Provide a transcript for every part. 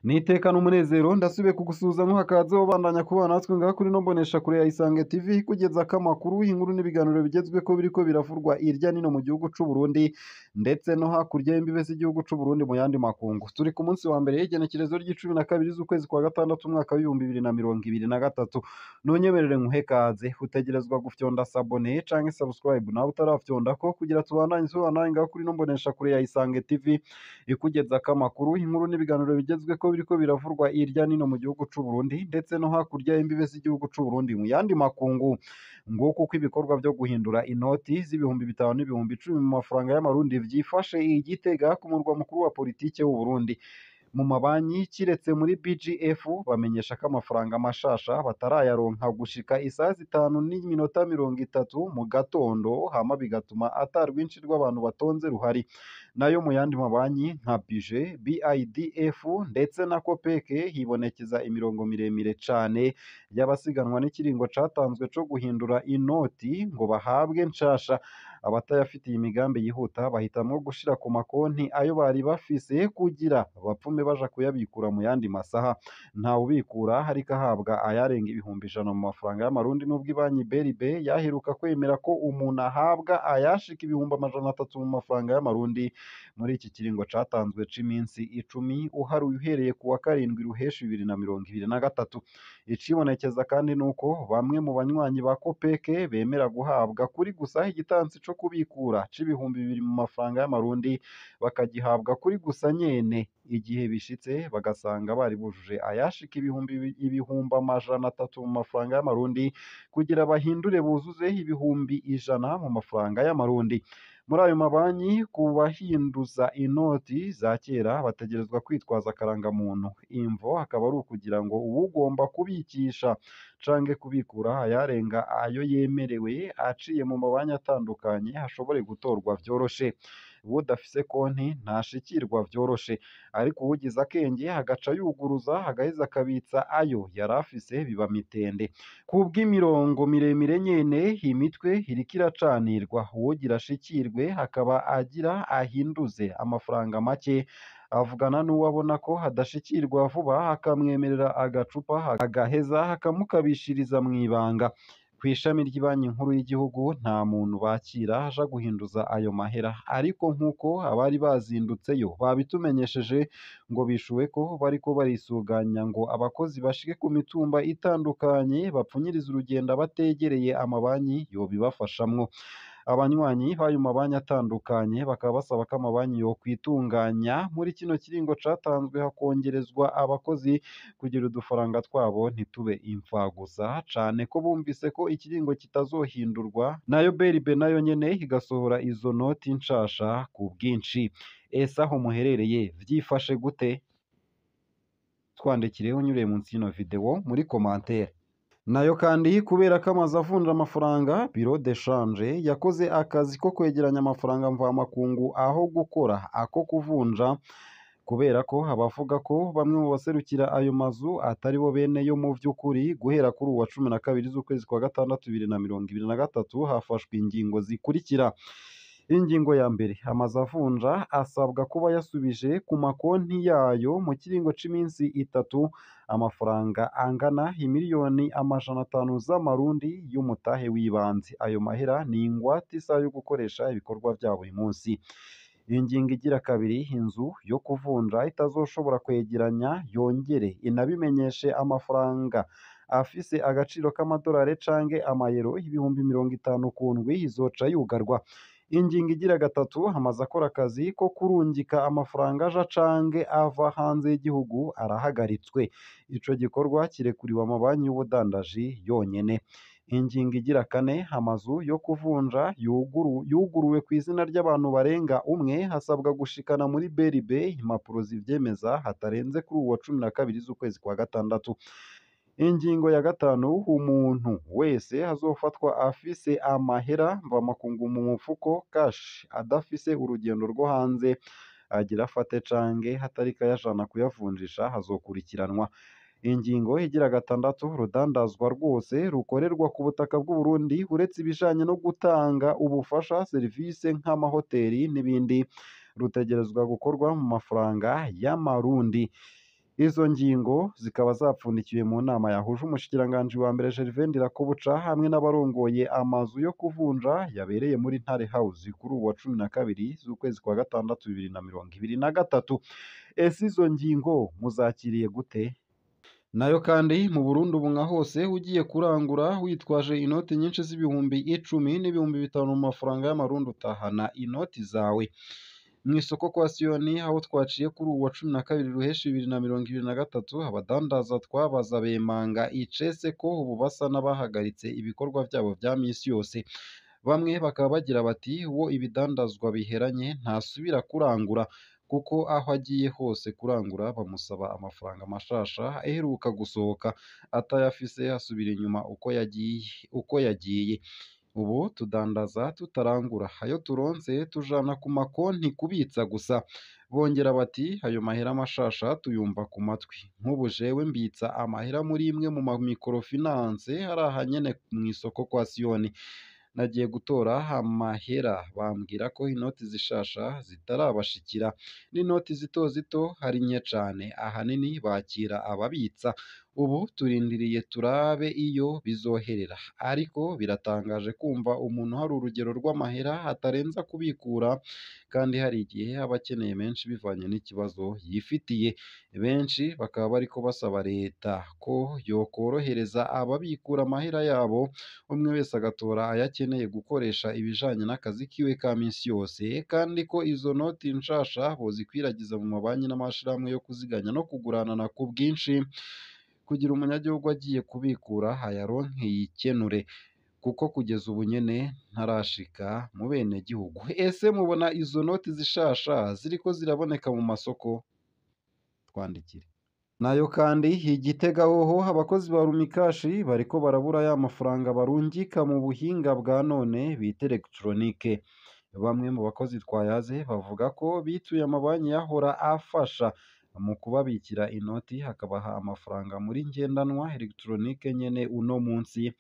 N'iteka n'umunezero ndasubiye kugusuhuza nkuhakaze ubandanya kubana natwe ngaha kuri ino mboneshakure ya Isange TV kugeza ko amakuru, inkuru n'ibiganiro bigezweko biriko biravurwa irya nino mu gihugu c'u Burundi ndetse no hakurya y'imbibe z'igihugu c'u Burundi mu yandi makungu. Turi ku munsi wa mbere y'igenekerezo ry'icumi na kabiri z'ukwezi kwa gatandatu, umwaka w'2023. Nunyemerere nkuhe kaze, utegerezwa gufyonda s'abonner canke subscribe nawe utarafyondako kugira tubandanye tubana ngaha kuri ino mboneshakure ya Isange TV ikugezako amakuru, inkuru n'ibiganiro bigezweko biriko biravurwa irya nino mu gihugu c'u Burundi ndetse no hakurya y'imbibe z'igihugu c'u Burundi mu yandi makungu. Nguko uko ibikorwa vyo guhindura inoti z'ibihumbi 5 n'ibihumbi 10 mu mafaranga y'amarundi vyifashe i Gitega, ku murwa mukuru wa politike w'u Burundi. Mu mabanki, kiretse muri BGF, bamenyesha ko amafaranga mashasha batarayaronka gushika isaha 5:30 mu gatondo, hama bigatuma ata rwinshi rw'abantu batonze ruhari. Nayo mu yandi mabanki nka Bije, BIDF ndetse na Copec hibonekeza imirongo miremire cane y'abasiganwa n'ikiringo catanzwe co guhindura inoti ngo bahabwe nshasha. Abatayafitiye imigambi yihuta bahitamwo gushira ku makonti ayo bari bafise kugira bapfume baja kuyabikura mu yandi masaha. Ntawubikura ariko ahabwa ayarenga 100,000 mu mafaranga y'amarundi, nubwo ibanki BRB yaheruka kwemera ko umuntu ahabwa ayashika 300,000 mu mafaranga y'amarundi muri iki kiringo catanzwe c'iminsi 10 uharuye uhereye ku wa 7 Ruheshi 2023. Icibonekeza kandi nuko bamwe mu banywanyi ba Copec bemera guhabwa kuri gusa igitansi co kubikura c'ibihumbi 2 mu mafaranga y'amarundi, bakagihabwa kuri gusa nyene igihe bishitse bagasanga bari bujuje ayashika 300,000 mu mafaranga y'amarundi kugira bahindure buzuze 100,000 mu mafaranga y'amarundi. Muri ayo mabanki, ku bahinduza inoti za kera bategerezwa kwitwaza akarangamuntu. Imvo akaba ari ukugira ngo uwugomba kubikisha canke kubikura ayarenga ayo yemerewe aciye mu mabanki atandukanye ashobore gutorwa vyoroshe. Uwudafise konti ntashikirwa vyoroshe, ariko uwugize akenge agaca yuguruza agaheza akabitsa ayo yari afise biba mitende. Kubw'imirongo miremire nyene, imitwe iriko iracanirwa. Uwugira ashikirwe akaba agira ahinduze amafaranga make, avugana n'uwo abona ko adashikirwa vuba akamwemerera agacupa, agaheza akamukabishiriza mw'ibanga. Kw'ishami ry'ibanki nkuru y'igihugu nta muntu bakira aja guhinduza ayo mahera, ariko nk'uko abari bazindutseyo babitumenyesheje, ngo bishuwe ko bariko barisuganya ngo abakozi bashike ku mitumba itandukanye bapfunyirize urugendo abategereye amabanki yobibafashamwo. Abanywanyi b'ayo mabanki atandukanye bakaba basaba ko amabanki yokwitunganya muri kino kiringo catanzwe, hakongerezwa abakozi kugira udufaranga twabo ntitube imfagusa, cane ko bumvise ko ikiringo kitazohindurwa, nayo BRB nayo nyene igasohora izo noti nshasha ku bwinshi. Ese aho muherereye vyifashe gute? Twandikire unyuriye munsi y'ino video muri commentaire. Nayo kandi, kubera ko amazu avunja amafaranga, bureau de change, yakoze akazi ko kwegeranya amafaranga mvamakungu aho gukora ako kuvunja, kubera ko abavuga ko bamwe mu baserukira ayo mazu atari bo bene yo mu vy'ukuri, guhera kuri uwa 12 z'ukwezi kwa gatandatu 2023 hafashwe ingingo zikurikira. Ingingo ya mbere: amazu avunja asabwa kuba yasubije ku makonti yayo mu kiringo c'iminsi 3 amafaranga angana 500,000,000 z'amarundi y'umutahe w'ibanze. Ayo mahera ni ingwate isa yo gukoresha ibikorwa vya buri munsi. Ingingo igira kabiri: inzu yo kuvunja itazoshobora kwegeranya yongere inabimenyeshe amafaranga afise agaciro k'amadolari canke amayero 50,000 ku ndwi izoca yugarwa. Ingingo igira gatatu: amazu akora akazi ko kurungika amafaranga aja canke ava hanze y'igihugu arahagaritswe. Ico gikorwa kirekuriwe amabanki y'ubudandaji yonyene. Ingingo igira kane: amazu yo kuvunja yuguruwe kw'izina ry'abantu barenga umwe hasabwa gushikana muri BRB impapuro zivyemeza hatarenze kuri uwa 12 z'ukwezi kwa gatandatu. Ingingo ya gatanu: umuntu wese azofatwa afise amahera mvamakungu mu mufuko, cash, adafise urugendo rwo hanze agira afate canke atariko ayajana kuyavunjisha azokurikiranwa. Ingingo igira gatandatu: urudandazwa rwose rukorerwa ku butaka bw'u Burundi, uretse ibijanye no gutanga ubufasha, serivisi nk'amahoteli n'ibindi, rutegerezwa gukorwa mu mafaranga y'amarundi. Izo ngingo zikaba zapfundikiwe mu nama yahuje umushikiranganji wa mbere Gervais Ndirakobuca hamwe n'abarongoye amazu yo kuvunja yabereye muri Ntare House kuri uwu wa 12 z'ukwezi kwa gatandatu 2023. Ese izo ngingo muzakiriye gute? Nayo kandi mu Burundi ubu nka hose ugiye kurangura witwaje inoti nyinshi z'ibihumbi 10 n'ibihumbi 5 mu mafaranga y'amarundi utahana inoti zawe. Mu isoko kwa Siyoni aho twaciye kuri uwu wa 12 Ruheshi 2023, abadandaza twabaza bemanga icese ko ubu basa n'abahagaritse ibikorwa byabo vya misi yose. Bamwe bakaba bagira bati uwo ibidandazwa biheranye ntasubira kurangura kuko aho agiye hose kurangura bamusaba amafaranga mashasha aheruka gusohoka, atayafise asubira inyuma uko yagiye. Ubu tudandaza tutarangura, ayo turonse tujana ku makonti kubitsa gusa. Bongera bati ayo mahera mashasha tuyumva ku matwi. Nk'ubu jewe mbitsa amahera muri imwe mu ma microfinance hariya nyene mw'isoko kwa Siyoni. Nagiye gutora amahera bambwira ko inoti zishasha zitarabashikira, n'inoti zito zito ari nke cane, ahanini bakira ababitsa. Ubu turindiriye turabe iyo bizoherera. Ariko biratangaje kumva umuntu hari urugero rw'amahera atarenza kubikura kandi hari igihe aba akeneye menshi bivanye n'ikibazo yifitiye. Benshi bakaba bariko basaba leta ko yokorohereza ababikura amahera yabo, umwe wese agatora ayo akeneye gukoresha ibijanye n'akazi kiwe ka misi yose, kandi ko izo noti nshasha bozikwiragiza mu mabanki n'amashirahamwe yo kuziganya no kuguranana ku bwinshi, kugira umunyagihugu agiye kubikura ayaronke yikenure, kuko kugeza ubu nyene ntarashika mu benegihugu. Ese mubona izo noti zishasha ziriko ziraboneka mu masoko? Twandikire. Nayo kandi i Gitega hoho abakozi ba Rumikashi bariko barabura ya mafaranga barungika mu buhinga bwa none bita electronique. Bamwe mu bakozi twayaze bavuga ko bituye amabanki yahora afasha mu kubabikira inoti hakabaha amafaranga muri ngendanwa electronique nyene uno munsi,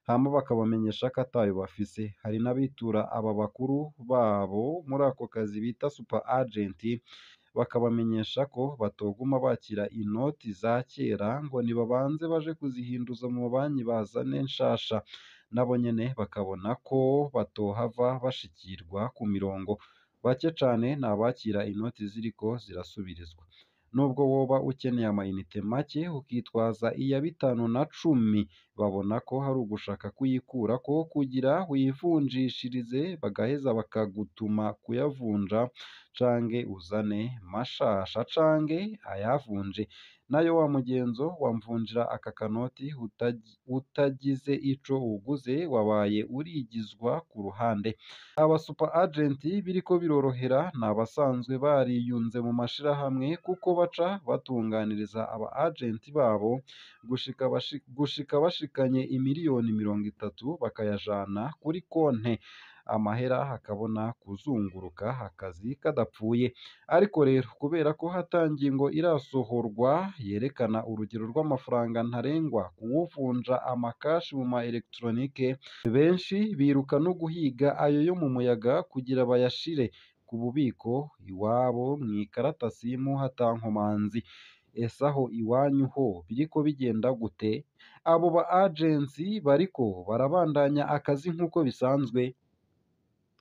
hama bakabamenyesha ko atayo bafise. Hari n'abitura aba bakuru babo muri ako kazi bita super agent, bakabamenyesha ko batoguma bakira inoti za kera ngo nibabanze baje kuzihinduza mu mabanki bazane nshasha, nabo nyene bakabona ko batohava bashikirwa ku mirongo. Bake cane ni abakira inoti ziriko zirasubirizwa. Nubwo woba ukeneye amayinite make ukitwaza iya 5 na 10, babona ko hari ugushaka kuyikurako kugira wivunjishirize, bagaheza bakagutuma kuyavunja canke uzane mashasha canke ayavunje. Nayo wa mugenzo wamvunjira aka kanoti utagize ico uguze wabaye urigizwa ku ruhande. Aba super agent biriko birorohera ni abasanzwe bariyunze mu mashirahamwe kuko baca batunganiriza aba agent babo gushika bashikanye imiliyoni 30 bakayajana kuri konte, amahera akabona kuzunguruka akazi kadapfuye. Ariko rero kubera ko ata ngingo irasohorwa yerekana urugero rw'amafaranga ntarengwa kuwuvunja amakashi mu ma electronique, benshi biruka no guhiga ayo yo mu muyaga kugira bayashire ku bubiko iwabo mw'ikarata simu ata nkomanzi. Ese aho iwanyu ho biriko bigenda gute? Abo ba agents bariko barabandanya akazi nk'uko bisanzwe?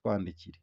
Twandikire.